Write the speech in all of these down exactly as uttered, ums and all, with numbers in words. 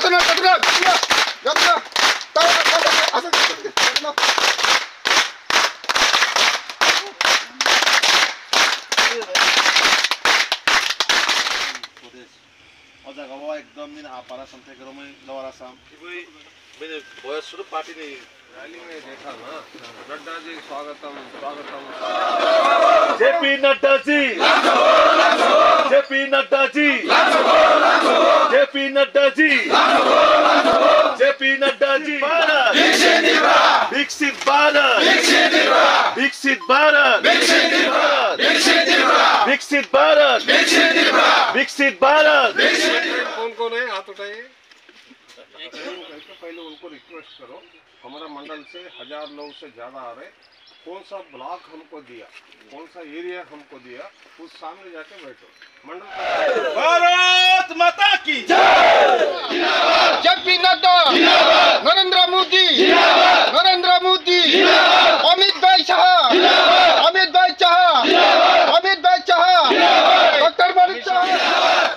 Tuna, tuna, tuna, tuna. Tuna, tuna. Tuna, tuna. O jaga o ekdom nini Upper Assam theke romwi Lower Assam. Bini boyos suru party ni rally me dekha na. Nadda ji swagatam, swagatam. J P Nadda ji. J P Nadda ji. J P Nadda ji. J P Nadda ji. Bharat. Viksit Bharat. Viksit Bharat. Viksit Bharat. कौन कौन है, हाथ उठाइए। पहले उनको रिक्वेस्ट करो, हमारा मंडल से हजार लोगों से ज्यादा आ रहे, कौन सा ब्लॉक हमको दिया, कौन सा एरिया हमको दिया, उस सामने जाके बैठो। मंडल का भारत माता की। J P Nadda, Narendra Modi, Narendra Modi, Amit Bhai Shah, Amit Bhai Shah, Amit Bhai Shah, Doctor Manik Saha,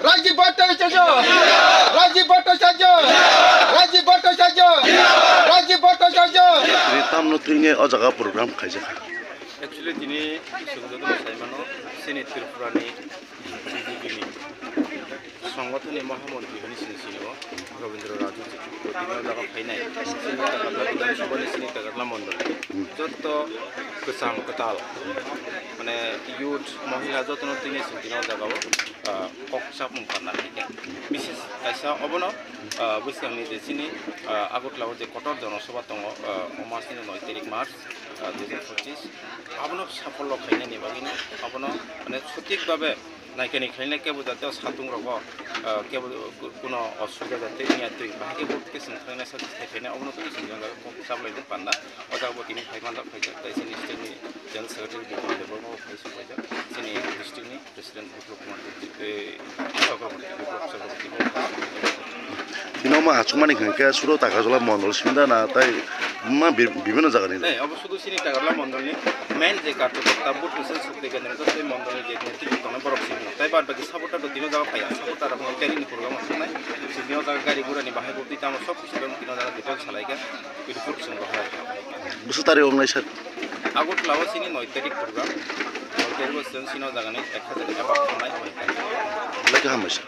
Rajiv Bhattacharya, Rajiv Bhattacharya, Rajiv Bhattacharya, Rajiv Bhattacharya. Tini tamno tini o jaga program khaijak. Actually, tini chwng jotono sai mano, chini Tripura ni B J P ni songothon ni mahamontri hwnwi chini sini o Rabindra Raju ji. Tini o jaga phainai chini Takarla Bidhan Sabha ni chini Takarla Mondol. Joto kwcham kwtal, mane youth, mohila jotono tini chwng tini o jaga o, ah, kok chapmung parna khaikha. Bises kaisa obono, ah, bwskangni je chini, ah, Agartala o je kotor jonosabha tongo, ah, omo chini noi tarik March, ah, dui hajar pochis. Abono safollo khainani bagwino abono mane sothik bhabe naikani khaina kebo jate o satung rogo, ah, kebo kuno osubida jate wngya twi bahai kebo khe chwng khaina sathai khaina obono khe chwng jang kok chaplai panda o jaga bo tini phai manjak phaijak tai chini state ni General Secretary Bipul Debbarma bo phai suk phaijak chini district ni President Biplab Kumar Deb, eh, Chakraborty, Biplab Chakraborty. Bino ma achukmani hwnkhe suro Takarjala mondol simi da na tai ma bi-, bibhinno jaga ni. Nai, obo sudu chini Takarla mondol ni main je karjokorta, booth message sukti kendra, to tei mondol ni je netrito tongnai borok simi. Tai bad baki supporter to tino jaga phaiya, supporter rok teri ni program o thangnai. Sini o jaga gari gura ni bahai bo twi tamo sob kisu tino jaga detail salaikha. Report chwng rohor. Bwswk tarik wngnai sir? Agartala o chini noi tarik program. Noi tarik o chwng chini o jaga ni ek hajar ni jabab wngnai. Belai khe hambai sir.